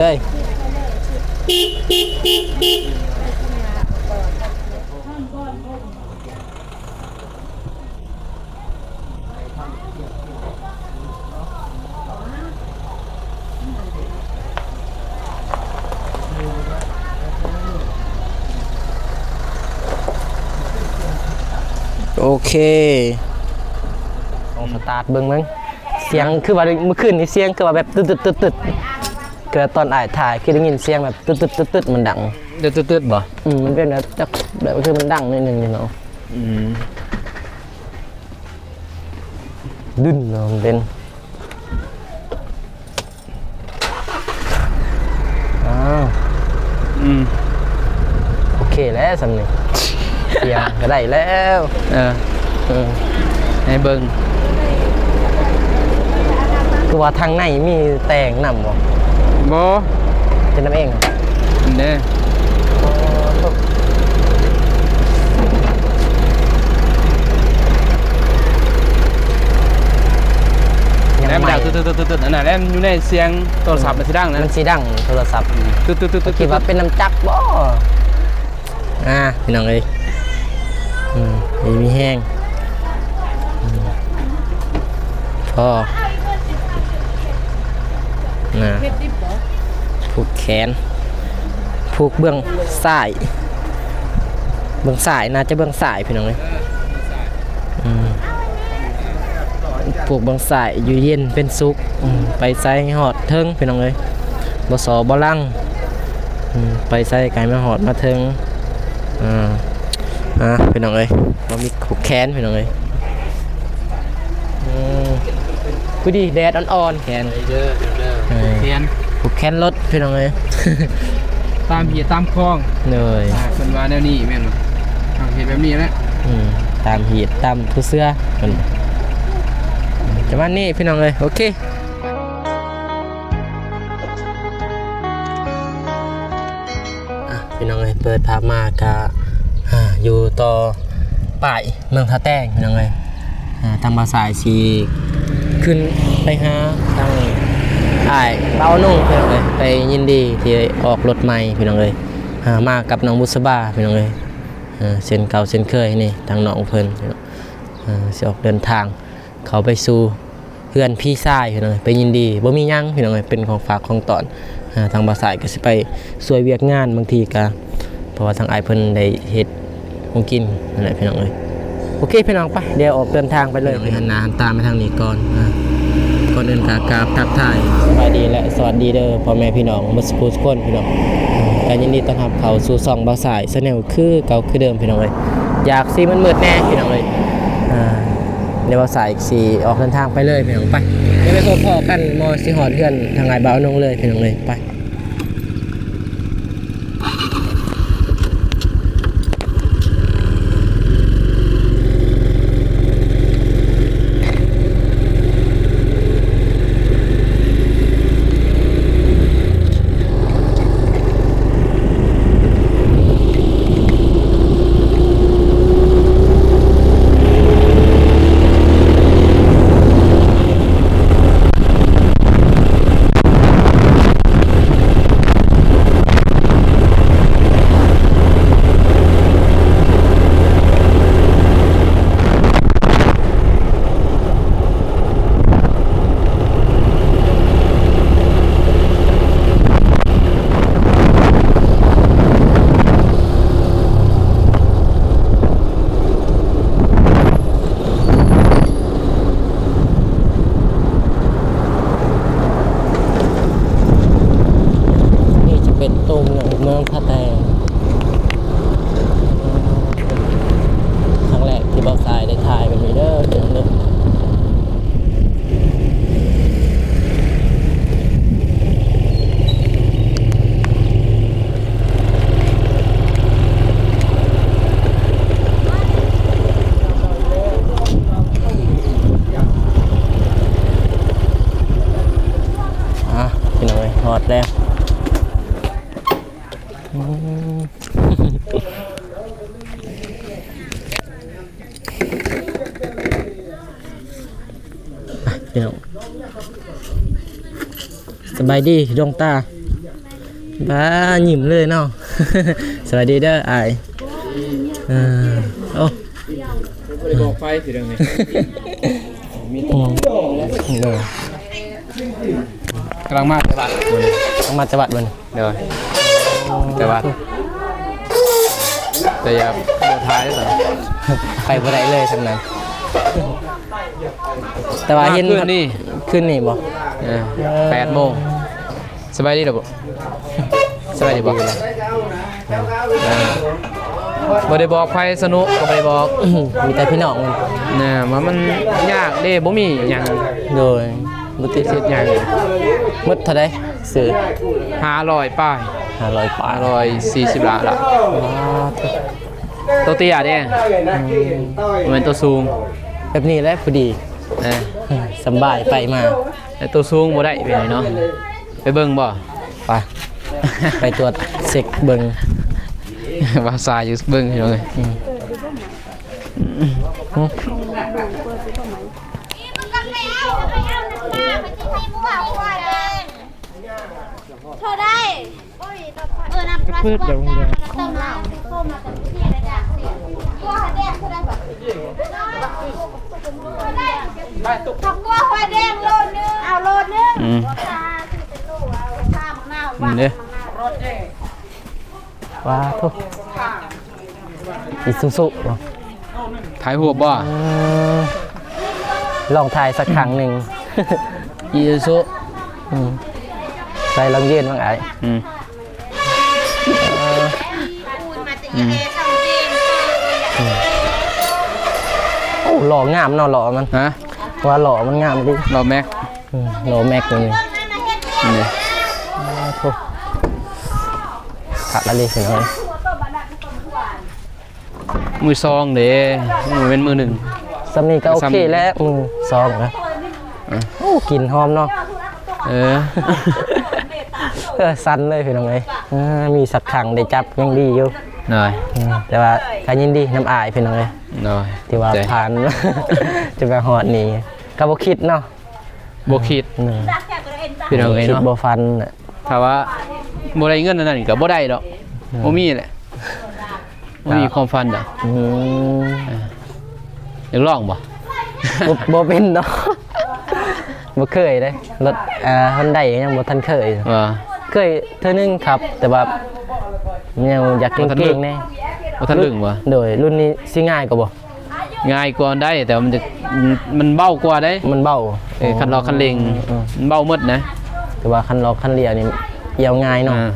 ເລີຍ. ໂອເຄ ລອງສະຕາດເບິ່ງເບິ່ງ ສຽງຄືວ່າມື້ຄືນນີ້ ສຽງຄືວ່າແບບຕຶດໆໆໆ ຄືຕອນອ້າຍຖ່າຍ ຄືໄດ້ຍິນສຽງແບບຕຶດໆໆໆ ມັນດັງ ຕຶດໆໆບໍ່? ອືມ ມັນເປັນແບບ ຈັກແບບ ຄືມັນດັງໜ້ອຍໜຶ່ງນີ້ເນາະ. ອືມ ດຶນເນາະ ມັນເປັນ ອ້າວ ອືມ ໂອເຄແລ້ວສ່ຳນີ້ ສຽງກໍໄດ້ແລ້ວ. ເອີ ເອີ ໃຫ້ເບິ່ງ ຄືວ່າທາງໃນມີແຕ່ງນຳບໍ່? ບໍ່ ເຮັດນຳເອງ ອັນເດ້ ອໍ ໂທ້ ແລ້ວມັນດັງຕຶດໆໆໆ ອັນນັ້ນແຫຼະ ຢູ່ໃນສຽງໂທລະສັບມັນຊິດັງນະ ມັນຊິດັງໂທລະສັບ ຕຶດໆໆໆ ຄິດວ່າເປັນນ້ຳຈັກບໍ່? ອ່າ ພີ່ນ້ອງເອີຍ ອືມ ດີມີແຮງ ອືມ ພໍ ນະ ຜູກແຂນ ຜູກເບື້ອງຊ້າຍ ເບື້ອງຊ້າຍ ໜ້າຈະເບື້ອງຊ້າຍ ພີ່ນ້ອງເອີຍ ອືມ ຜູກເບື້ອງຊ້າຍ ຢູ່ເຢັນເປັນສຸກ ອືມ ໄປໃສໃຫ້ຮອດເທິງ ພີ່ນ້ອງເອີຍ ບໍ່ສໍ່ບໍ່ລັງ ອືມ ໄປໃສກໍໃຫ້ມາຮອດມາເທິງ ອ່າ ອ່າ ພີ່ນ້ອງເອີຍ ບໍ່ມີຜູກແຂນ ພີ່ນ້ອງເອີຍ ອືມ ພໍດີແດດອ່ອນໆ ແຂນ ເດີ ເດີ ເດີ ເອີ ຜູກແຂນ ຜູກແຂນລົດ ພີ່ນ້ອງເອີຍ ຕາມຮີດຕາມຄອງ ໂດຍ ອ່າ ເພິ່ນວ່າແນວນີ້ແມ່ນບໍ່? ເຮົາເຮັດແບບນີ້ແຫຼະ ອືມ ຕາມຮີດຕາມຜູ້ເຊື່ອ ເພິ່ນ ປະມານນີ້ ພີ່ນ້ອງເອີຍ ໂອເຄ. ອ່ະ ພີ່ນ້ອງເອີຍ ເປີດພາບມາກະ ອ່າ ຢູ່ຕໍ່ປ້າຍເມືອງທ່າແຕງ ພີ່ນ້ອງເອີຍ ອ່າ ທາງບ່າວສາຍຊິຂຶ້ນໄປຫາທາງອ້າຍບ່າວນົງ ພີ່ນ້ອງເອີຍ ໄປຍິນດີທີ່ອອກລົດໃໝ່ ພີ່ນ້ອງເອີຍ ອ່າ ມາກັບນ້ອງບຸດສະບາ ພີ່ນ້ອງເອີຍ ອ່າ ເຊັ່ນເກົ່າເຊັ່ນເຄີຍນີ້ ທາງນ້ອງເພິ່ນ ອ່າ ຊິອອກເດີນທາງເຂົ້າໄປສູ່ ເຮືອນພີ່ຊາຍ ພີ່ນ້ອງເອີຍ ໄປຍິນດີ ບໍ່ມີຫຍັງ ພີ່ນ້ອງເອີຍ ເປັນຂອງຝາກຂອງຕ້ອນ ອ່າ ທາງບ່າວສາຍກໍຊິໄປຊ່ວຍວຽກງານ ບາງທີກໍ ເພາະວ່າທາງອ້າຍເພິ່ນໄດ້ເຮັດຂອງກິນນັ້ນແຫຼະ ພີ່ນ້ອງເອີຍ ໂອເຄ ພີ່ນ້ອງ ໄປ ດຽວອອກເດີນທາງໄປເລີຍ ພີ່ນ້ອງເອີຍ ຫັນໜ້າຫັນຕາມາທາງນີ້ກ່ອນ ອ່າ ກ່ອນອື່ນກໍກາບທັກທາຍສະບາຍດີ ແລະ ສະຫວັດດີເດີ ພໍ່ແມ່ພີ່ນ້ອງໝົດສູ່ຜູ້ສູ່ຄົນ ພີ່ນ້ອງ ກໍຍິນດີຕ້ອນຮັບເຂົ້າສູ່ຊ່ອງບ່າວສາຍ Channel ຄືເກົ່າຄືເດີມ ພີ່ນ້ອງເອີຍ ຢາກຊິມືດໆແດ່ ພີ່ນ້ອງເອີຍ ອ່າ ດຽວບ່າວສາຍຊິອອກເດີນທາງໄປເລີຍ ພີ່ນ້ອງ ໄປ ດຽວໄປພົບພໍ້ກັນ ມໍຊິຮອດເຮືອນທາງອ້າຍບ່າວນົງເລີຍ ພີ່ນ້ອງເອີຍ ໄປ. ນີ້ຈະເປັນຕົວເມືອງ ເມືອງທ່າແຕງ ຄັ້ງແລກທີ່ບ່າວສາຍໄດ້ຖ່າຍແບບນີ້ເດີ ພີ່ນ້ອງເດີ. ອ່ະ ພີ່ນ້ອງເອີຍ ຮອດແລ້ວ ອືມ ພີ່ນ້ອງ ສະບາຍດີດວງຕາ. ບ້າ ຍິ້ມເລີຍເນາະ. ສະບາຍດີເດີອ້າຍ. ເອີ ໂອ້ ບໍ່ໄດ້ບອກໃຜຊິເລື່ອງນີ້. ໂດຍ ກຳລັງມາແຕ່ວັດ ກຳລັງມາແຕ່ວັດເບິ່ງ. ໂດຍ ແຕ່ວ່າ ແຕ່ຢ່າບໍ່ຖ່າຍເດ້ ໄປບໍ່ໄດ້ເລີຍຊັ້ນນະ. ແຕ່ວ່າເຫັນ ມາຄືນນີ້ ຄືນນີ້ບໍ່? ເອີ ແປດໂມງ. ສະບາຍດີເດີ ສະບາຍດີບໍ່? ເອີ ບໍ່ໄດ້ບອກໃຜ ສະນຸກກໍບໍ່ໄດ້ບອກ ມີແຕ່ພີ່ນ້ອງ ນະ ວ່າມັນຍາກເດ້ ບໍ່ມີຫຍັງ. ໂດຍ ບໍ່ຕິດເຮັດຫຍັງ. ໝົດເທົ່າໃດ? ຊື້ ຫ້າຮ້ອຍປາຍ ຫ້າຮ້ອຍປາຍ ຫ້າຮ້ອຍສີ່ສິບລະລະ. ໂຕເຕ້ຍເດ້ ອືມ ບໍ່ແມ່ນໂຕສູງ. ແບບນີ້ແຫຼະພໍດີ ເອີ ສຳບາຍໄປມາ. ແຕ່ໂຕສູງບໍ່ໄດ້ ເປັນຫຍັງເນາະ. ໄປເບິ່ງບໍ່? ໄປ ໄປກວດເຊັກເບິ່ງ ວ່າຊາຢູ່ເບິ່ງ ພີ່ນ້ອງເອີຍ. ອືມ ຫຶ ເທົ່າໃດ? ເອີ ນຳພລັສ ເພິ່ນເດີ ເຕີມເອົາ ຖົ່ວແດງເທົ່າໃດບາດ? ຜັກບົວຫົວແດງໂລໜຶ່ງ ເອົາໂລໜຶ່ງ. ອືມ ເອີ ເດ້ ວ້າໂທ້ ອີຊູຊູ ຖ່າຍຮູບບໍ່? ເອີ ລອງຖ່າຍສັກຄັ້ງໜຶ່ງ ອີຊູຊູ. ອືມ ໃສ່ລັງເຢັນມັງອ້າຍ. ອືມ ເອີ ອືມ ອືມ ໂອ້ ລໍ້ງາມເນາະ ລໍ້ມັນ ຮະ ວ່າລໍ້ມັນງາມດີ ລໍ້ແມັກ. ອືມ ລໍ້ແມັກນີ້ ນີ້ ໂອ້ໂຫ ຄັກອີ່ຫຼີພີ່ນ້ອງ. ມືສອງເດ້ ບໍ່ແມ່ນມືໜຶ່ງ. ສ່ຳນີ້ກໍໂອເຄແລ້ວ ມືສອງນະ. ເອີ ໂອ້ ກິ່ນຫອມເນາະ. ເອີ ເອີ ສັ່ນເລີຍພີ່ນ້ອງເອີຍ. ເອີ ມີສັກຄັ້ງໄດ້ຈັບຍັງດີຢູ່. ໂດຍ ອືມ ແຕ່ວ່າກໍຍິນດີນຳອ້າຍພີ່ນ້ອງເອີຍ. ໂດຍ ທີ່ວ່າຜ່ານ ຈົນມາຮອດນີ້ ກໍບໍ່ຄິດເນາະ. ບໍ່ຄິດ ອືມ ພີ່ນ້ອງເອີຍເນາະ ບໍ່ຄິດບໍ່ຝັນນະ. ຖ້າວ່າບໍ່ໄດ້ເງິນອັນນັ້ນກໍບໍ່ໄດ້ດອກ. ອືມ ບໍ່ມີແຫຼະ ບໍ່ມີຄວາມຝັນດອກ. ອືມ ເອີ ຢາກລອງບໍ່? ບໍ່ ບໍ່ເປັນດອກ ບໍ່ເຄີຍເດ້. ລົດ ເອີ ຮອນໄດຍັງບໍ່ທັນເຄີຍ. ວ່າ ເຄີຍເທື່ອໜຶ່ງຂັບ ແຕ່ວ່າຍັງຢາກເກັ່ງໆແດ່. ບໍ່ທັນລຶ້ງບໍ່? ໂດຍ ລຸ້ນນີ້ຊິງ່າຍກວ່າບໍ່? ງ່າຍກວ່າໄດ້ ແຕ່ວ່າມັນຈະ ມັນເບົາກວ່າໄດ໋. ມັນເບົາ ເອີ ຄັນລັອກຄັນເລັ່ງ ອືມ ມັນເບົາໝົດນະ. ແຕ່ວ່າຄັນລັອກຄັນລ້ຽວນີ້ອຽວງ່າຍເນາະ. ອ່າ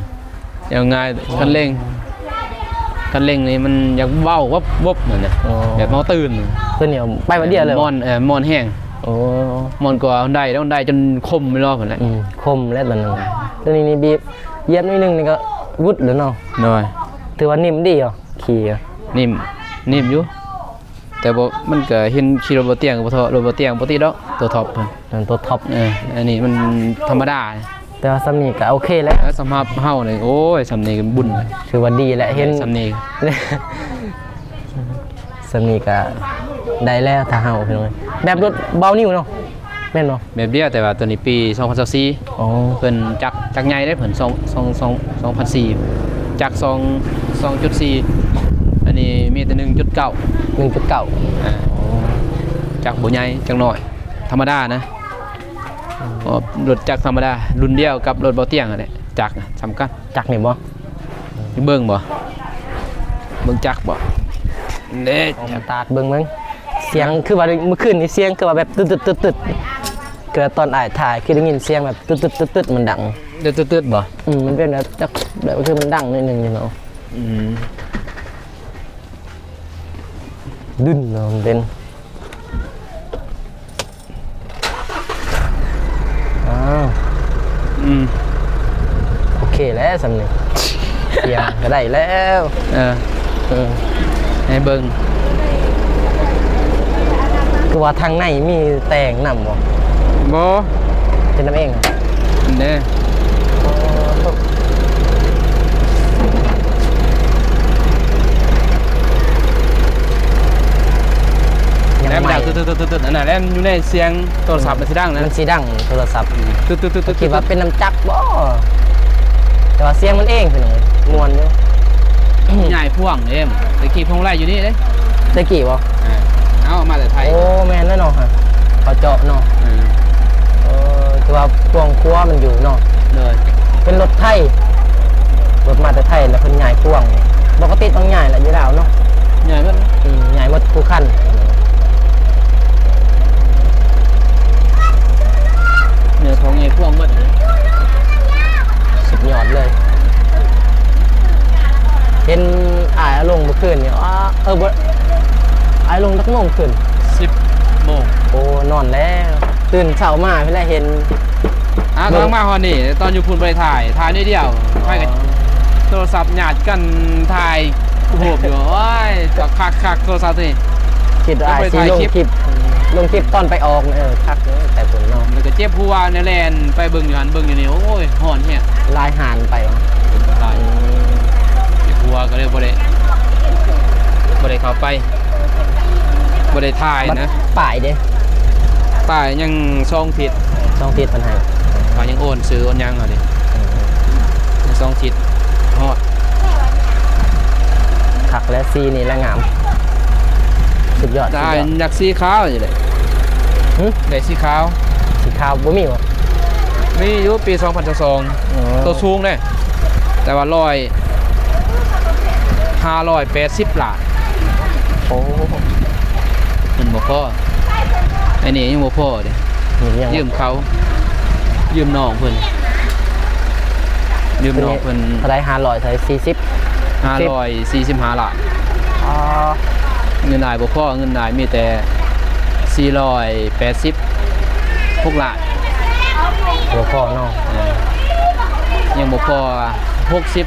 ອຽວງ່າຍ. ໂອ້ ຄັນເລັ່ງ ຄັນເລັ່ງນີ້ມັນຢາກເບົາວັບໆນັ້ນນະ. ອໍ ແບບເມົາຕື່ນ ຕົວນີ້ໄປບາດດຽວເລີຍ. ມ່ອນ ເອີ ມ່ອນແຮງ. ໂອ້ ມ່ອນກວ່າຮອນໄດ ຮອນໄດຈົນຄົມໄປລອບຫັ້ນແຫຼະ. ອືມ ຄົມແລ້ວຕອນນັ້ນ. ຕົວນີ້ນີ້ບີບ ຢຽບໜ້ອຍໜຶ່ງນີ້ກໍວຸດແລ້ວເນາະ. ໂດຍ ຖືວ່ານິ້ມດີຢູ່. ຂີ່ ນິ້ມ ນິ້ມຢູ່ ແຕ່ບໍ່ ມັນກໍເຫັນຂີ່ລົດບໍ່ຕຽງ ບໍ່ເທາະລົດບໍ່ຕຽງປົກກະຕິດອກ ຕົວທັອບເພິ່ນ. ເອີ ຕົວທັອບ ເອີ ອັນນີ້ມັນທຳມະດາ. ແຕ່ວ່າສ່ຳນີ້ກໍໂອເຄແລ້ວ. ແລ້ວສຳລັບເຮົານີ້ ໂອ້ຍ ສ່ຳນີ້ກໍບຸນ ຖືວ່າດີແລ້ວ. ເຫັນສ່ຳນີ້ ສ່ຳນີ້ກໍໄດ້ແລ້ວ ຖ້າເຮົາ ພີ່ນ້ອງເອີຍ. ແບບລົດເບົານິ້ວເນາະ. ແມ່ນບໍ່? ແບບດຽວ ແຕ່ວ່າຕົວນີ້ປີສອງພັນຊາວສີ່. ອໍ ເພິ່ນຈັກ ຈັກໃຫຍ່ເດ້ ເພິ່ນສອງ ສອງ ສອງ ສອງພັນສີ່ ຈັກສອງ ສອງຈຸດສີ່. ອັນນີ້ມີແຕ່ໜຶ່ງຈຸດເກົ້າ ໜຶ່ງຈຸດເກົ້າ. ອ່າ ຈັກບໍ່ໃຫຍ່ຈັກໜ້ອຍ ທຳມະດານະ. ອືມ ອໍ ລົດຈັກທຳມະດາ ລຸ້ນດຽວກັບລົດເບົາຕຽງຫັ້ນແຫຼະ ຈັກນະສ່ຳກັນ. ຈັກນີ້ບໍ່? ເບິ່ງບໍ່? ເບິ່ງຈັກບໍ່? ເດ້ ສະຕາດເບິ່ງເບິ່ງ. ສຽງຄືວ່າມື້ຄືນນີ້ ສຽງຄືວ່າແບບຕຶດໆໆ ຄືຕອນອ້າຍຖ່າຍ ຄືໄດ້ຍິນສຽງແບບຕຶດໆໆ ມັນດັງ. ຕຶດໆໆບໍ່? ອືມ ມັນເປັນແບບຈັກ ແບບຄືມັນດັງໜ້ອຍໜຶ່ງຢູ່ເນາະ. ອືມ ດຶ້ນເນາະ ມັນເປັນ ອ້າວ ອືມ ໂອເຄແລ້ວສ່ຳນີ້ ສຽງກໍໄດ້ແລ້ວ. ເອີ ເອີ ໃຫ້ເບິ່ງ ຄືວ່າທາງໃນມີແຕ່ງນຳບໍ່? ບໍ່ ເຮັດນຳເອງ ເດ້. ແລ້ວມັນດັງຕຶດໆໆໆ ອັນນັ້ນແຫຼະ ຢູ່ໃນສຽງໂທລະສັບມັນຊິດັງນະ. ມັນຊິດັງໂທລະສັບ ຕຶດໆໆໆ ຄິດວ່າເປັນນ້ຳຈັກບໍ່? ແຕ່ ວ່າສຽງມັນເອງ ພີ່ນ້ອງເອີຍ ມ່ວນຢູ່. ຍ້າຍພວງເດ້ ແຕ່ກີ້ພວງມາໄລຢູ່ນີ້ເດ້ ແຕ່ກີ້ບໍ່? ເອີ ເອົາມາແຕ່ໄທ. ໂອ້ ແມ່ນແລ້ວເນາະ ເຂົາເຈາະເນາະ. ເອີ ເອີ ຄືວ່າພວງຄົວມັນຢູ່ເນາະ. ໂດຍ ເປັນລົດໄຖ ລົດມາແຕ່ໄທ ແລ້ວເພິ່ນຍ້າຍພວງ. ປົກກະຕິຕ້ອງຍ້າຍແຫຼະ ຢູ່ລາວເນາະ ຍ້າຍໝົດ. ອືມ ຍ້າຍໝົດຄູ່ຄັນ. ເນື້ອຂອງໃຫຍ່ພວງໝົດ ສຸດຍອດເລີຍ. ເຫັນອ້າຍອາລົງມື້ຄືນນີ້ ອາ ເອີ ບໍ່ ອ້າຍລົງຈັກໂມງຄືນ? ສິບໂມງ. ໂອ້ ນອນແລ້ວ ຕື່ນເຊົ້າມາພີ້ແຫຼະເຫັນ. ອາ ກຳລັງມາຮອດນີ້ ຕອນຢູ່ພຸ້ນບໍ່ໄດ້ຖ່າຍ ຖ່າຍໜ້ອຍດຽວ ຖ່າຍກັບ ອໍ ໂທລະສັບຍາດກັນ ຖ່າຍຮູບຢູ່. ໂອ້ຍ ຄັກໆ ໂທລະສັບນີ້ ຄິດວ່າອ້າຍຊິລົງຄລິບ ລົງຄລິບຕອນໄປອອກ. ເອີ ຄັກເດີ ໄປພຸ້ນເນາະ ແລ້ວກໍເຈັບຫົວແນວແລ່ນໄປເບິ່ງຢູ່ຫັ້ນເບິ່ງຢູ່ນີ້. ໂອ້ຍ ຮ້ອນແຮງ. ຫຼາຍຮ້ານໄປຫວາ? ຫຼາຍ. ອືມ ເຈັບຫົວກໍເລີຍບໍ່ໄດ້ ບໍ່ໄດ້ເຂົ້າໄປ ບໍ່ໄດ້ຖ່າຍນະ. ປ້າຍເດ້? ປ້າຍຍັງສອງທິດ ສອງທິດເພິ່ນໃຫ້. ປ້າຍຍັງໂອນຊື່ໂອນຫຍັງເອົາເດ້ ອືມ ຍັງສອງທິດຮອດ. ຄັກແລ້ວ ສີນີ້ແຫຼະງາມ ສຸດຍອດ ສຸດຍອດ. ຢາກສີຂາວຢູ່ເດ້. ຫຶ? ຢາກສີຂາວ. ສີຂາວບໍ່ມີບໍ່? ມີຢູ່ ປີສອງພັນຊາວສອງ. ອໍ ໂຕສູງເດ້ ແຕ່ວ່າຮ້ອຍ ຫ້າຮ້ອຍແປດສິບລ້ານ. ໂອ້ ມັນບໍ່ພໍ ອັນນີ້ຍັງບໍ່ພໍເດ້. ຍັງ ຢືມເຂົາ ຢືມນ້ອງເພິ່ນ ຢືມນ້ອງເພິ່ນ. ເທົ່າໃດ? ຫ້າຮ້ອຍ ເທົ່າໃດ? ສີ່ສິບ ຫ້າຮ້ອຍສີ່ສິບຫ້າລ້ານ. ອໍ ເງິນອ້າຍບໍ່ພໍ ເງິນອ້າຍມີແຕ່ສີ່ຮ້ອຍແປດສິບ ຫົກລ້ານ. ບໍ່ພໍເນາະ. ເອີ ຍັງບໍ່ພໍ. ຫົກສິບ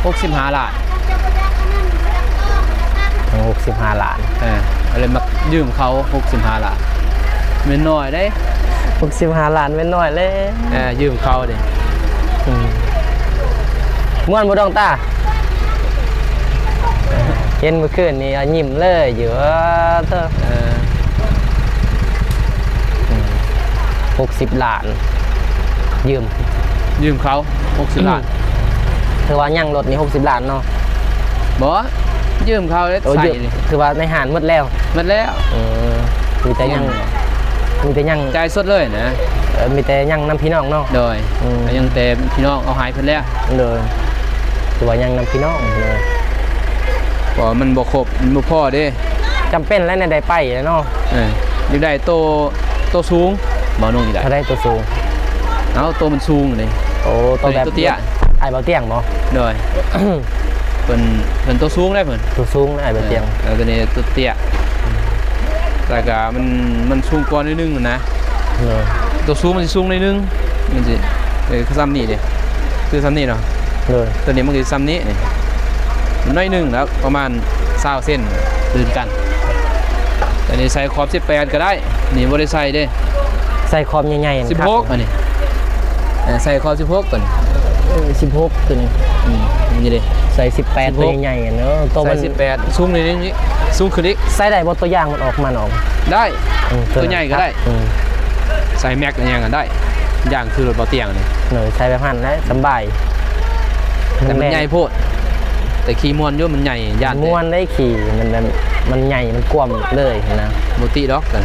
ຫົກສິບຫ້າລ້ານ. ຫົກສິບຫ້າລ້ານ. ເອີ ກໍເລີຍມາຢືມເຂົາຫົກສິບຫ້າລ້ານ. ແມ່ນນ້ອຍເດ້ ຫົກສິບຫ້າລ້ານ ແມ່ນນ້ອຍເລີຍ. ເອີ ຢືມເຂົາເດ້. ອືມ ມ່ວນບໍ່ ດອງຕາ? ເຫັນມື້ຄືນນີ້ ຍິ້ມເລີຍຢູ່. ເອີ ເອີ ອືມ ຫົກສິບລ້ານ ຢືມ ຢືມເຂົາຫົກສິບລ້ານ. ຖືວ່າຍັງລົດນີ້ຫົກສິບລ້ານເນາະ. ບໍ່ ຢືມເຂົາເດ້. ໂອ້ ໃຊ້ ຢືມ ຖືວ່າໃນຮ້ານໝົດແລ້ວ. ໝົດແລ້ວ. ເອີ ມີແຕ່ຍັງ ຍັງ ມີແຕ່ຍັງ ຈ່າຍສົດເລີຍນະ. ເອີ ມີແຕ່ຍັງນຳພີ່ນ້ອງເນາະ. ໂດຍ. ອືມ ຍັງແຕ່ພີ່ນ້ອງເອົາໃຫ້ເພິ່ນແລ້ວ. ໂດຍ. ຖືວ່າຍັງນຳພີ່ນ້ອງເນາະ ເພາະວ່າມັນບໍ່ຄົບ ມັນບໍ່ພໍເດ້. ຈຳເປັນແລ້ວ ແນວໃດໄປແລ້ວເນາະ. ເອີ ຢາກໄດ້ໂຕ ໂຕສູງ ບ່າວນົງນີ້ໄດ້. ເທົ່າໃດໂຕສູງ? ເອົາ ໂຕມັນສູງເດ້. ໂອ້ ໂຕແບບ ໂຕເຕ້ຍ ອ້າຍບ່າວຕຽງບໍ? ໂດຍ. ເພິ່ນ ເພິ່ນໂຕສູງເດ້ເພິ່ນ. ໂຕສູງອ້າຍບ່າວຕຽງ. ເອີ ໂຕນີ້ໂຕເຕ້ຍ ແລ້ວກະມັນ ມັນສູງກວ່າໜ້ອຍໜຶ່ງນະ. ໂດຍ. ໂຕສູງມັນຊິສູງໜ້ອຍໜຶ່ງ ມັນຊິ ເອີ ຄືສ່ຳນີ້ເດ້ ຄືສ່ຳນີ້ເນາະ. ໂດຍ. ໂຕນີ້ມັນຊິສ່ຳນີ້ນີ້ ໜ້ອຍໜຶ່ງແລ້ວ ປະມານຊາວເຊັນ ຕື່ມກັນ. ອັນນີ້ໃສ່ຂອບສິບແປດກໍໄດ້ ນີ້ບໍ່ໄດ້ໃສ່ເດ້. ໃສ່ຂອບໃຫຍ່ໆ ສິບຫົກ ອັນນີ້ ເອີ ໃສ່ຂອບສິບຫົກຕົວນີ້. ເອີ ສິບຫົກຕົວນີ້. ອືມ ນີ້ເດ້ ໃສ່ສິບແປດ ສິບຫົກ ຕົວໃຫຍ່ໆເນາະ. ໂຕມັນໃສ່ສິບແປດ ສູງໜ້ອຍໜຶ່ງອີກ ສູງຂຶ້ນອີກ. ໃສ່ໄດ້ບໍ່ ຕົວຢາງມັນອອກມານອກ? ໄດ້. ອືມ ຕົວໃຫຍ່ກໍໄດ້. ອືມ ໃສ່ແມັກອີຫຍັງກໍໄດ້ ຢາງຄືລົດບ່າວຕຽງນີ້. ໂດຍ. ໃສ່ແບບນັ້ນແຫຼະ ສຳບາຍ. ແຕ່ມັນໃຫຍ່ໂພດ ແຕ່ຂີ່ມ່ວນຢູ່ ມັນໃຫຍ່ ຢ້ານແຕ່ ມ່ວນໄດ໋ຂີ່ ມັນ ມັນ ມັນໃຫຍ່ ມັນກວ້າງເລີຍຫັ້ນນະ. ບໍ່ຕິດອກ. ເອີ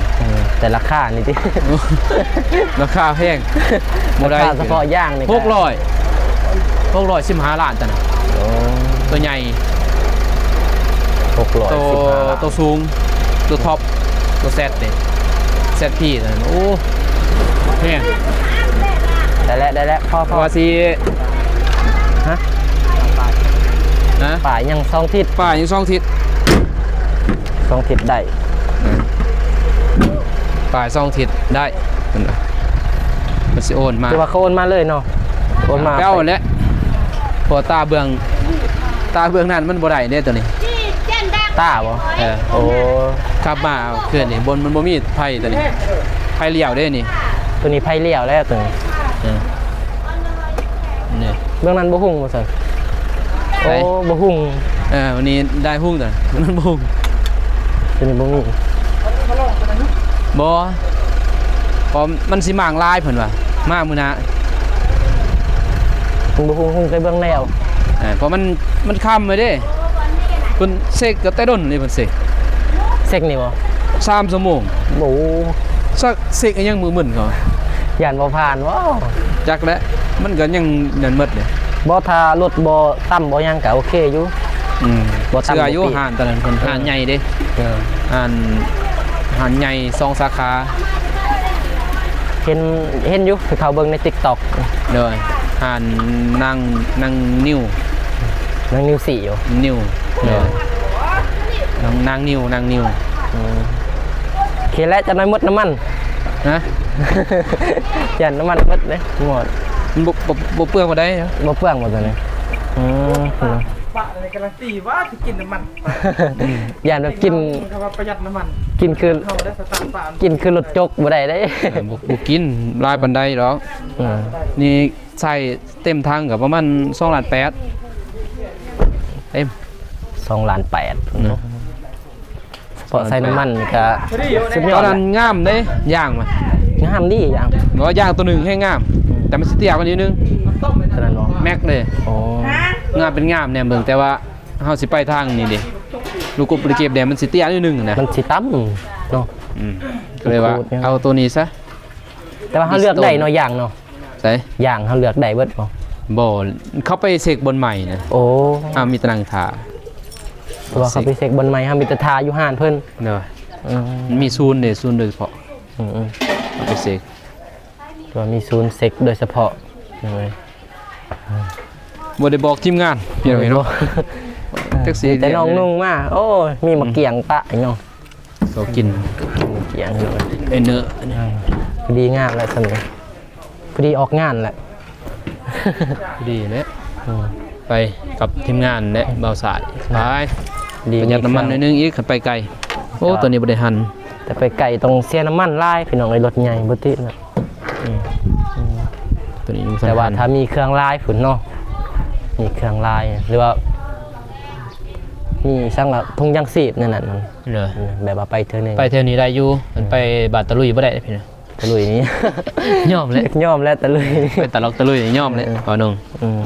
ແຕ່ລາຄານີ້ຕິ ລາຄາແພງ ບໍ່ໄດ້. ລາຄາສະເພາະຢາງນີ້ກໍ ຫົກຮ້ອຍ ຫົກຮ້ອຍສິບຫ້າລ້ານຕົວນັ້ນ. ໂອ້ ຕົວໃຫຍ່ ຫົກຮ້ອຍສິບຫ້າລ້ານ. ໂຕ ໂຕສູງ ໂຕທັອບ ໂຕແຊັດນີ້ ແຊັດພີຕົວນັ້ນ. ໂອ້ ແພງ. ໄດ້ແລ້ວ ໄດ້ແລ້ວ ພໍ ພໍ. ວ່າຊິ ຮະ? ຮະ? ປ້າຍຍັງສອງທິດ ປ້າຍຍັງສອງທິດ ສອງທິດໄດ້. ເອີ ປ້າຍສອງທິດໄດ້ ເພິ່ນວ່າ ເພິ່ນຊິໂອນມາ. ຄືວ່າເຂົາໂອນມາເລີຍເນາະ ໂອນມາ ໄປເອົາຫັ້ນແຫຼະ ເພາະວ່າຕາເບື້ອງ ຕາເບື້ອງນັ້ນມັນບໍ່ໄດ້ເດ້ຕົວນີ້. ຕາບໍ່? ເອີ ໂອ້ ຂັບມາຄືນນີ້ ມັນບໍ່ມີໄຟຕົວນີ້ ໄຟລ້ຽວເດ້ນີ້ ຕົວນີ້ໄຟລ້ຽວແລ້ວຕົວນີ້. ເອີ ນີ້ ເບື້ອງນັ້ນບໍ່ຮຸ່ງວ່າຊັ້ນ. ໂອ້ ບໍ່ຮຸ່ງ. ເອີ ວັນນີ້ໄດ້ຮຸ່ງຕະ ມັນບໍ່ຮຸ່ງ ຕົວນີ້ບໍ່ມີ. ບໍ່ ເພາະມັນຊິມ້າງຫຼາຍເພິ່ນວ່າ ມາມື້ໜ້າ. ໂອ້ ບໍ່ຮູ້ ຮູ້ແຕ່ເບື້ອງແລ້ວ ເອີ ເພາະມັນ ມັນຄ່ຳແລ້ວເດ້ ເພິ່ນເຊັກກໍແຕ່ດົນເລີຍ ເພິ່ນເຊັກ ເຊັກນີ້ບໍ່ ສາມຊົ່ວໂມງ ໂອ້ ສັກເຊັກອີ່ຫຍັງມືມຶນເຂົາ ຢ້ານບໍ່ຜ່ານບໍ່ ຈັກແຫຼະ ມັນກໍຍັງນັ້ນໝົດເດ້ ບໍ່ ຖ້າລົດບໍ່ຕ່ຳບໍ່ຫຍັງກໍໂອເຄຢູ່ ອືມ ບໍ່ຕ່ຳ ເຊື່ອຢູ່ ຮ້ານຕອນນັ້ນເພິ່ນ ເອີ ຮ້ານໃຫຍ່ເດ້ ເອີ ຮ້ານ ຮ້ານໃຫຍ່ສອງສາຂາ ເຫັນ ເຫັນຢູ່ ເຂົາເບິ່ງໃນຕິກຕັອກ ໂດຍ ຮ້ານນາງ ນາງນິວ ນາງນິວສີ່ຢູ່ ນິວ ໂດຍ ໂດຍ ນາງ ນາງນິວ ນາງນິວ ອືມ ໂອເຄແຫຼະ ຈັກໜ້ອຍໝົດນ້ຳມັນ ຮະ ຢ້ານນ້ຳມັນໝົດເດ້ ໝົດ ມັນບໍ່ ບໍ່ ບໍ່ເປືອງບໍ່ໄດ້ ບໍ່ເປືອງບໍ່ຕົວນີ້ ອືມ ປະ ປະ ກຳລັງຕີວ່າຊິກິນນ້ຳມັນ ຢ້ານແບບກິນ ເຂົາວ່າປະຢັດນ້ຳມັນ ກິນຄື ເຮົາໄດ້ສະຕາງປານ ກິນຄືລົດຈົກບໍ່ໄດ້ເດ້ ເອີ ບໍ່ ບໍ່ກິນຫຼາຍປານໃດດອກ ເອີ ນີ້ໃສ່ເຕັມຖັງກໍປະມານສອງລ້ານແປດ ເຕັມ ສອງລ້ານແປດ ອືມ ເພາະໃສ່ນ້ຳມັນນີ້ກໍສຸດຍອດ ຕອນນັ້ນງາມເດ້ ຢາງມັນ ງາມດີຢາງ ບໍ່ວ່າຢາງຕົວໜຶ່ງແຮງງາມ ອືມ ແຕ່ມັນຊິເຕ້ຍກວ່ານິດໜຶ່ງ ຕົວນັ້ນບໍ່ ແມັກເດ້ ໂອ້ ງາມເປັນງາມແນມເບິ່ງ ແຕ່ວ່າ ເຮົາຊິໄປທາງນີ້ເດ້ ລູກກົບລູກເກັບແດ່ ມັນຊິເຕ້ຍໜ້ອຍໜຶ່ງນະ ມັນຊິຕ່ຳເນາະ ອືມ ກໍເລີຍວ່າເອົາໂຕນີ້ຊະ ແຕ່ວ່າເຮົາເລືອກໄດ້ເນາະ ຢາງເນາະ ໃສ ຢາງເຮົາເລືອກໄດ້ເບິດບໍ່ ບໍ່ ເຂົາໄປເຊັກບ່ອນໃໝ່ນະ ໂອ້ ເຮົາມີແຕ່ນັ່ງຖ້າ ເພາະວ່າເຂົາໄປເຊັກບ່ອນໃໝ່ ເຮົາມີແຕ່ຖ້າຢູ່ຮ້ານເພິ່ນ ໂດຍ ອືມ ມີສູນເດ້ ສູນໂດຍສະເພາະ ອືມໆ ເຮົາໄປເຊັກ ແຕ່ວ່າມີສູນເຊັກໂດຍສະເພາະ ເອີ ບໍ່ໄດ້ບອກທີມງານ ພີ່ນ້ອງເອີຍເນາະ ຈັກຊິ ມີແຕ່ນ້ອງນຸ່ງມາ ໂອ້ຍ ມີໝາກກຽງປະເນາະ ເຂົາກິນໝາກກຽງ ເອີ ເນີ ພໍດີງາມແລ້ວຊັ້ນ ພໍດີອອກງານແຫຼະ ພໍດີແຫຼະ ອືມ ໄປກັບທີມງານແຫຼະ ບ່າວສາຍ ໄປ ປະຢັດນ້ຳມັນໜ້ອຍໜຶ່ງອີກ ຄັນໄປໄກ ໂອ້ ຕອນນີ້ບໍ່ໄດ້ຫັນ ແຕ່ໄປໄກຕ້ອງເສຍນ້ຳມັນຫຼາຍ ພີ່ນ້ອງເອີຍ ລົດໃຫຍ່ບໍ່ຕິດນະ ອືມ ອືມ ຕົວນີ້ ແຕ່ວ່າຖ້າມີເຄື່ອງລາຍພຸ້ນເນາະ ມີເຄື່ອງລາຍ ຫຼືວ່າມີສັງລະ ຖົງຢາງຊີບແນວນັ້ນ ເອີ ແບບວ່າໄປເທື່ອໜຶ່ງ ໄປແຖວນີ້ໄດ້ຢູ່ ມັນໄປ ອືມ ບ້ານຕະລຸຍບໍ່ໄດ້ເດ້ພີ່ນ້ອງ ຕະລຸຍນີ້ ຍອມແຫຼະ ຍອມແຫຼະ ຕະລຸຍ ໄປຕະຫຼອກຕະລຸຍນີ້ຍອມແຫຼະ ເອີ ເວົ້າໜຶ່ງ ອືມ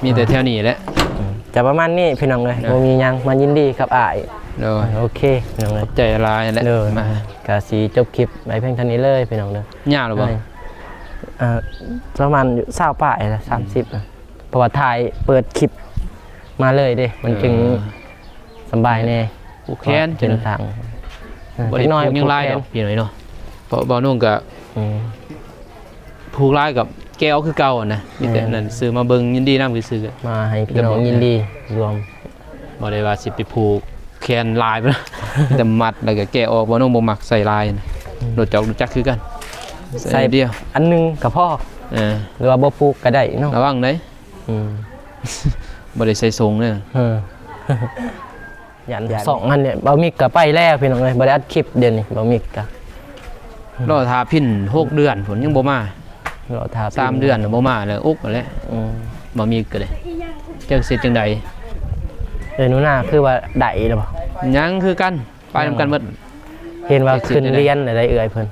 ມີແຕ່ແຖວນີ້ແຫຼະ ອືມ ຈະປະມານນີ້ພີ່ນ້ອງເອີຍ ເນາະ ບໍ່ມີຫຍັງ ມາຍິນດີກັບອ້າຍ ໂດຍ ໂອເຄພີ່ນ້ອງເອີຍ ຂອບໃຈຫຼາຍແຫຼະ ໂດຍ ມາ ກະຊິຈົບຄລິບໄວ້ພຽງເທົ່ານີ້ເລີຍພີ່ນ້ອງເດີ ຍາວແລ້ວບໍ່ ເອີ ປະມານຊາວປາຍລະ ສາມສິບ ອືມ ເພາະວ່າຖ່າຍເປີດຄລິບມາເລີຍເດ້ ມັນຈຶ່ງ ເອີ ສະບາຍແດ່ ຜູກແຂນ ເປັນທາງ ເອີ ບໍ່ໄດ້ຜູກຫຍັງຫຼາຍດອກ ພີ່ນ້ອງເນາະ ເພາະບ່າວນຸ່ງກະ ອືມ ຜູກຫຼາຍກັບແກະອອກຄືເກົ່າຫັ້ນນະ ມີແຕ່ ແມ່ນ ນັ້ນ ຊື້ມາເບິ່ງຍິນດີນຳຊື່ໆ ມາໃຫ້ພີ່ນ້ອງຍິນດີລວມ ບໍ່ໄດ້ວ່າຊິໄປຜູກແຂນຫຼາຍ ມີແຕ່ມັດ ແລ້ວກະແກະອອກ ບ່າວນຸ່ງບໍ່ມັກໃສ່ລາຍ ອືມ ລົດຈອກ ລົດຈັກຄືກັນ ໃສ່ ໃສ່ດຽວ ອັນໜຶ່ງກະພໍ ເອີ ຫຼືວ່າບໍ່ຜູກກະໄດ້ເນາະ ລະວັງເດີ ອືມ ບໍ່ໄດ້ໃສ່ຊົງເດີ ເອີ ຢ້ານ ຢ້ານ ສອງອັນນີ້ ບ່າວມິກກໍໄປແລ້ວພີ່ນ້ອງເອີຍ ບໍ່ໄດ້ອັດຄລິບດຽວນີ້ ບ່າວມິກກໍລໍຖ້າພິນຫົກເດືອນພຸ້ນ ຍັງບໍ່ມາ ລໍຖ້າພິນ ສາມເດືອນບໍ່ມາແລ້ວ ອຸກແລ້ວ ອືມ ບ່າວມິກກໍໄດ້ ຈັກຊິເຮັດຈັ່ງໃດ ເອີ ໜູນາຄືວ່າໄດ້ແລ້ວບໍ່ ຍັງຄືກັນ ໄປນຳກັນໝົດ ເຫັນວ່າຂຶ້ນລຽນໄດ້ເອື້ອຍເພິ່ນ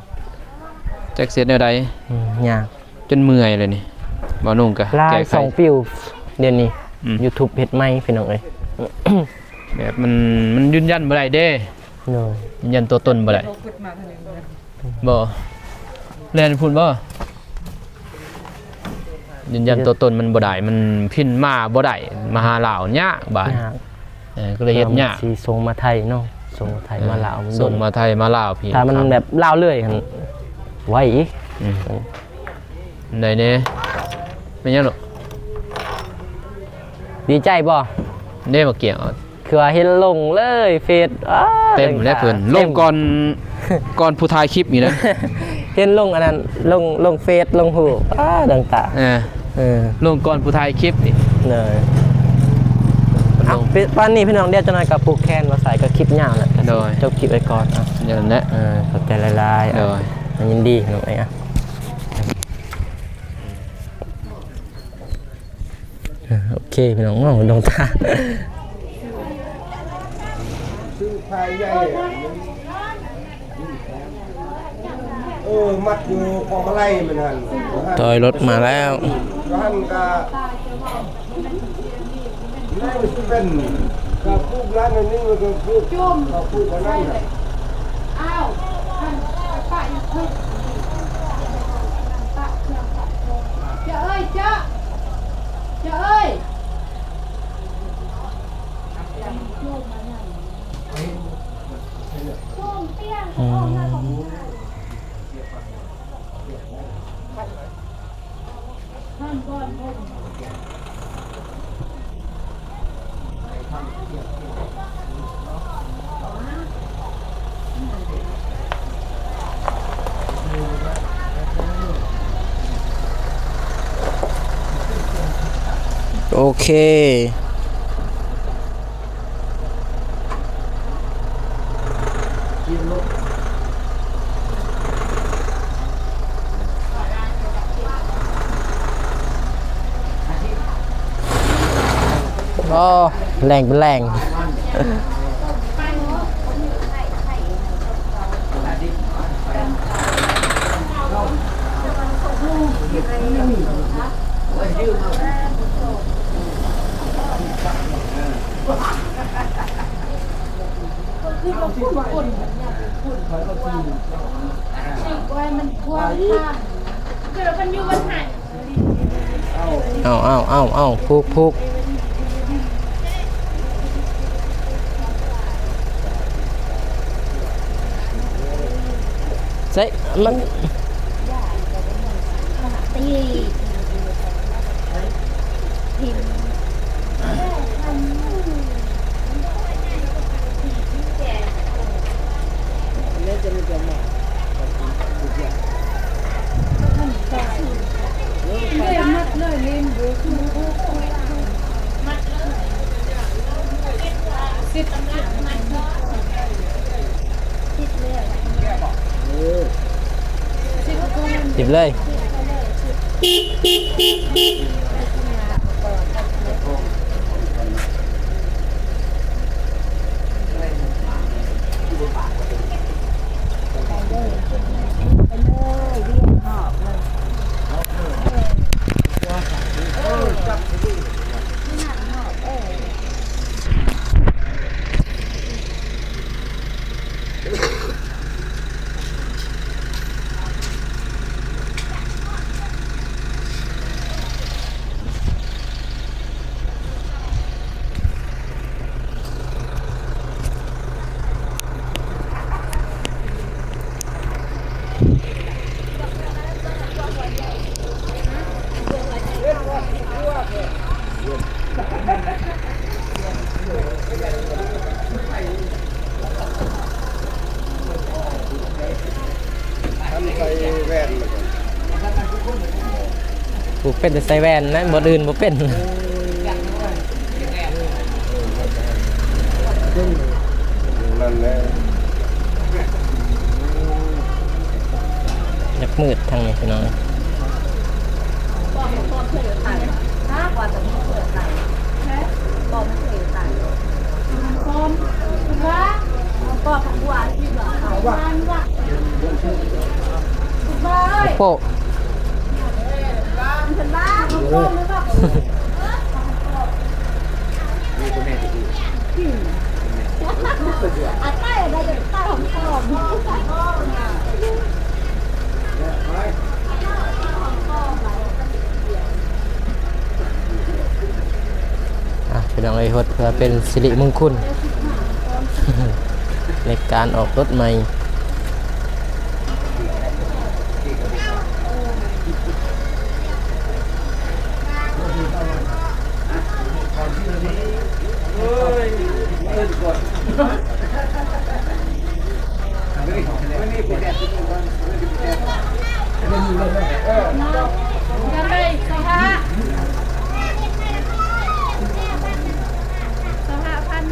ຈັກຊິເຮັດແນວໃດ ອືມ ຍາກ ຈົນເມື່ອຍເລີຍນີ້ ບ່າວນຸ່ງກະ ລາຍ ແກ້ໄຂ ສອງປິວ ດຽວນີ້ ອືມ ຢູທູບເຮັດໃໝ່ພີ່ນ້ອງເອີຍ ແບບມັນ ມັນຢືນຢັນບໍ່ໄດ້ເດ້ ໂດຍ ຢືນຢັນຕົວຕົນບໍ່ໄດ້ ບໍ່ ແລ່ນພຸ້ນບໍ່ ຢືນຢັນຕົວຕົນມັນບໍ່ໄດ້ ມັນພິມມາບໍ່ໄດ້ ມາຫາລາວຍາກບາດ ຍາກ ເອີ ກໍເລີຍເຮັດຍາກ ຊິສົ່ງມາໄທເນາະ ສົ່ງມາໄທ ເອີ ມາລາວ ມັນດົນ ສົ່ງມາໄທມາລາວພີ້ ຖ້າມັນແບບລາວເລີຍຫັ້ນ ໄວອີກ ອືມ ໄດ້ແດ່ ແມ່ນຫຍັງລູກ ດີໃຈບໍ່ ເດ້ ໝາກກຽງ ຄືວ່າເຫັນລົງເລີຍເຟສ ອ້າ ເຕັມແລ້ວເພິ່ນ ເຕັມ ລົງກ່ອນ ກ່ອນຜູ້ຖ່າຍຄລິບນີ້ນະ ເຫັນລົງອັນນັ້ນ ລົງ ລົງເຟສ ລົງຮູບ ອ້າ ດັ່ງຕາ ເອີ ເອີ ລົງກ່ອນຜູ້ຖ່າຍຄລິບນີ້ ເລີຍ ເອົາ ປານນີ້ພີ່ນ້ອງ ດຽວຈັກໜ້ອຍກໍຜູກແຂນມາໃສ່ ກໍຄລິບຍາວແຫຼະ ໂດຍ ຈົບຄລິບໄວ້ກ່ອນ ເອົາ ແນວນັ້ນແຫຼະ ເອີ ຂອບໃຈຫຼາຍໆ ໂດຍ ຍິນດີພີ່ນ້ອງເອີຍ ໂອເຄພີ່ນ້ອງເນາະ ດວງຕາ ຊື້ພາຍໃຫຍ່ ເອີ ມັດຢູ່ພວງມາໄລມັນຫັ້ນ ຖອຍລົດມາແລ້ວ ຫັ້ນກະ ແມ່ນຊິເປັນ ກະປູກນັ້ນອັນນີ້ ມັນກະປູກ ເຂົາປູກອັນນັ້ນນະ. ອ້າວ ຫັ້ນປະຢູ່ເທິງ ປະເຄື່ອງປະຂອງ. ເຈົ້າເອີຍ ເຈົ້າ ເຈົ້າເອີຍ. ໂອເຄ. ອໍ ແລ່ງເປັນແລ່ງ. ເອົາ ເອົາ ເອົາ ເອົາ ຜູກ ຜູກ. ໃສ່ ມັນ ຄັນໃສ່ແວ່ນ ຜູ້ເປັນແຕ່ໃສ່ແວ່ນນະ ບ່ອນອື່ນບໍ່ເປັນ. ນັ້ນແຫຼະ ຍັກມືດທາງນີ້ພີ່ນ້ອງ. ໂອ້ໂຫ. ອ່ະ ພີ່ນ້ອງເອີຍ ຫົດເພື່ອເປັນສິລິມຸງຄຸນ ໃນການອອກລົດໃໝ່. ຊາວຫ້າພັນ.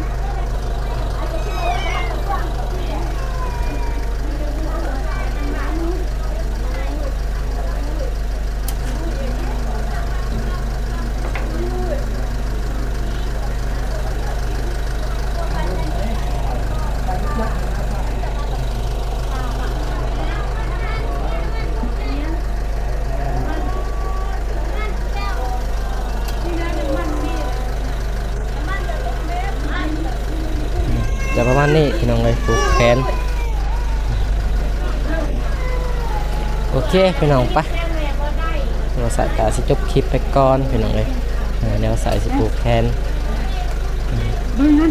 ອັນນີ້ພີ່ນ້ອງເອີຍ ຜູກແຂນ. ໂອເຄພີ່ນ້ອງ ໄປ ບ່າວສາຍກະຊິຈົບຄລິບໄປກ່ອນພີ່ນ້ອງເອີຍ. ເອີ ບ່າວສາຍຊິຜູກແຂນ. ເບິ່ງຫັ້ນ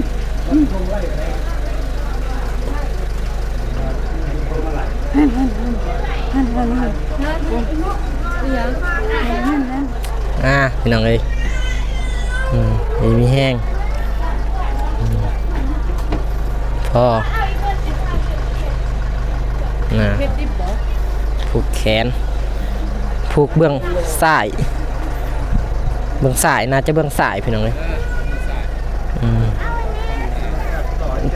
ອ່າ ພີ່ນ້ອງເອີຍ ອືມ ດີມີແຮງ ອືມ ພໍ ນະ ຜູກແຂນ ຜູກເບື້ອງຊ້າຍ ເບື້ອງຊ້າຍ ໜ້າຈະເບື້ອງຊ້າຍ ພີ່ນ້ອງເອີຍ. ອືມ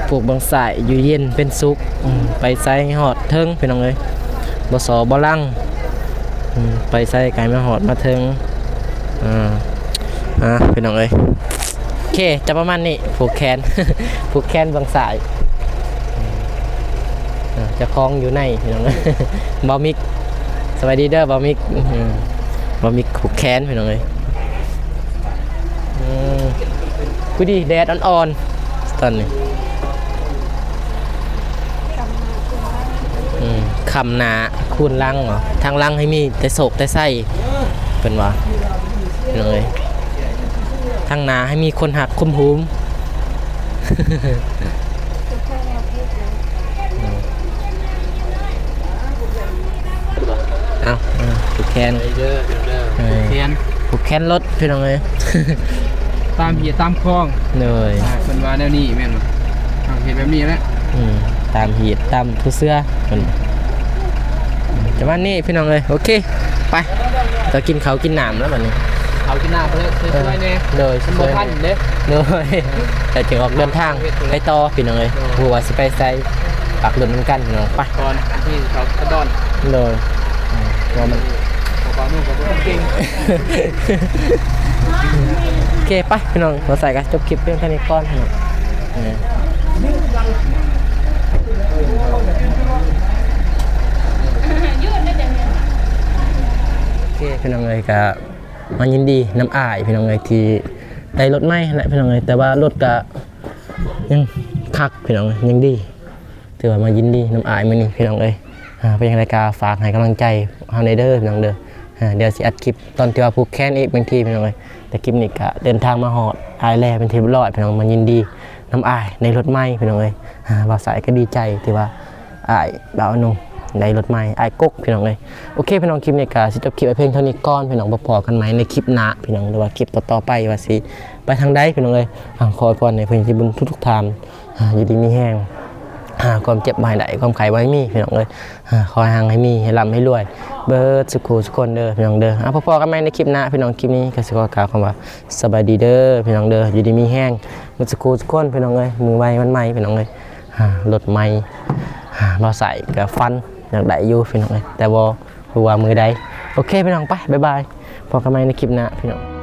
ຜູກເບື້ອງຊ້າຍ ຢູ່ເຢັນເປັນສຸກ ອືມ ໄປໃສໃຫ້ຮອດເທິງພີ່ນ້ອງເອີຍ ບໍ່ສໍ່ບໍ່ລັງ ອືມ ໄປໃສກະໃຫ້ມາຮອດມາເທິງ. ອ່າ ອ່າ ພີ່ນ້ອງເອີຍ ໂອເຄ ຈະປະມານນີ້ ຜູກແຂນ ຜູກແຂນເບື້ອງຊ້າຍ ອ່າ ເຈົ້າຂອງຢູ່ໃນພີ່ນ້ອງ ບ່າວມິກ ສະບາຍດີເດີບ່າວມິກ ອືມ ບ່າວມິກຜູກແຂນພີ່ນ້ອງເອີຍ. ອືມ ຄືດີແດດອ່ອນໆ ຕອນນີ້ ອືມ ຄ້ຳໜ້າຄູນຫຼັງເນາະ ທາງຫຼັງໃຫ້ມີແຕ່ໂຊກແຕ່ໄຊ ເພິ່ນວ່າ ພີ່ນ້ອງເອີຍ ທາງໜ້າໃຫ້ມີຄົນຮັກຄຸມຫຸມ. ເອົາ ເອີ ຜູກແຂນ ເອີ ຜູກແຂນລົດພີ່ນ້ອງເອີຍ ຕາມຮີດຕາມຄອງ ໂດຍ ອ່າ ເພິ່ນວ່າແນວນີ້ແມ່ນບໍ່? ເຮົາເຮັດແບບນີ້ແຫຼະ ອືມ ຕາມຮີດຕາມຜູ້ເຊື່ອເພິ່ນ ປະມານນີ້ພີ່ນ້ອງເອີຍ. ໂອເຄ ໄປ ຈະກິນເຂົ້າກິນນ້ຳແລ້ວບັດນີ້ ເຂົ້າກິນນ້ຳໄປເລີຍ ຊ່ວຍໆແດ່ ໂດຍ ມັນບໍ່ທັນເດ້ ໂດຍ ແລ້ວຈຶ່ງອອກເດີນທາງໄປຕໍ່ພີ່ນ້ອງເອີຍ ບໍ່ຮູ້ວ່າຊິໄປໃສ ປາກລຸ້ນນຳກັນພີ່ນ້ອງ ໄປ ກ່ອນທີ່ເຂົາຈະດອນ ໂດຍ ເພາະວ່າມັນ ເພາະວ່າມັນກໍບໍ່ເກັ່ງ ໂອເຄ ໄປພີ່ນ້ອງ ບ່າວສາຍກໍຈົບຄລິບພຽງເທົ່ານີ້ກ່ອນພີ່ນ້ອງ ເອີ ໂອເຄ ພີ່ນ້ອງເອີຍ ກໍມາຍິນດີນຳອ້າຍພີ່ນ້ອງເອີຍ ທີ່ໄດ້ລົດໃໝ່ຫັ້ນແຫຼະພີ່ນ້ອງເອີຍ ແຕ່ວ່າລົດກໍຍັງຄັກພີ່ນ້ອງເອີຍ ຍັງດີ ຖືວ່າມາຍິນດີນຳອ້າຍມື້ນີ້ພີ່ນ້ອງເອີຍ. ອ່າ ເປັນຈັ່ງໃດກໍຝາກໃຫ້ກຳລັງໃຈເຮົາແດ່ເດີພີ່ນ້ອງເດີ ອ່າ ດຽວຊິອັດຄລິບຕອນທີ່ວ່າຜູກແຂນອີກບາງທີພີ່ນ້ອງເອີຍ ແຕ່ຄລິບນີ້ກໍເດີນທາງມາຮອດອ້າຍແລ້ວເປັນທີ່ຮຽບຮ້ອຍພີ່ນ້ອງ ມາຍິນດີນຳອ້າຍໄດ້ລົດໃໝ່ພີ່ນ້ອງເອີຍ. ອ່າ ບ່າວສາຍກໍດີໃຈທີ່ວ່າອ້າຍບ່າວອະນຸໄດ້ລົດໃໝ່ ອ້າຍກົກພີ່ນ້ອງເອີຍ. ໂອເຄພີ່ນ້ອງ ຄລິບນີ້ກໍຊິຈົບຄລິບໄວ້ພຽງເທົ່ານີ້ກ່ອນພີ່ນ້ອງ ພົບພໍ້ກັນໃໝ່ໃນຄລິບໜ້າພີ່ນ້ອງ ຫຼືວ່າຄລິບຕໍ່ໆໄປວ່າຊິໄປທາງໃດພີ່ນ້ອງເອີຍ. ອ່າ ຂໍອວຍພອນໃຫ້ເພິ່ນທີ່ບຸນທຸກໆທ່ານ ອ່າ ຢູ່ດີມີແຮງ ອ່າ ຄວາມເຈັບບໍ່ໃຫ້ໄດ້ ຄວາມໄຂ້ບໍ່ໃຫ້ມີພີ່ນ້ອງເອີຍ. ອ່າ ຂໍໃຫ້ຮັ່ງໃຫ້ມີ ໃຫ້ລ່ຳໃຫ້ລວຍ ເບິດສຸຂູສຸຄົນເດີພີ່ນ້ອງເດີ. ອ່າ ພົບພໍ້ກັນໃໝ່ໃນຄລິບໜ້າພີ່ນ້ອງ ຄລິບນີ້ກໍຊິຂໍກ່າວຄຳວ່າສະບາຍດີເດີພີ່ນ້ອງເດີ ຢູ່ດີມີແຮງ ເບິດສຸຂູສຸຄົນພີ່ນ້ອງເອີຍ. ມືໃໝ່ວັນໃໝ່ພີ່ນ້ອງເອີຍ ອ່າ ລົດໃໝ່ ອ່າ ບ່າວສາຍກໍຝັນຢາກໄດ້ຢູ່ພີ່ນ້ອງເອີຍ ແຕ່ບໍ່ຮູ້ວ່າມື້ໃດ. ໂອເຄພີ່ນ້ອງ ໄປ ບາຍບາຍ ພໍ້ກັນໃໝ່ໃນຄລິບໜ້າພີ່ນ້ອງ.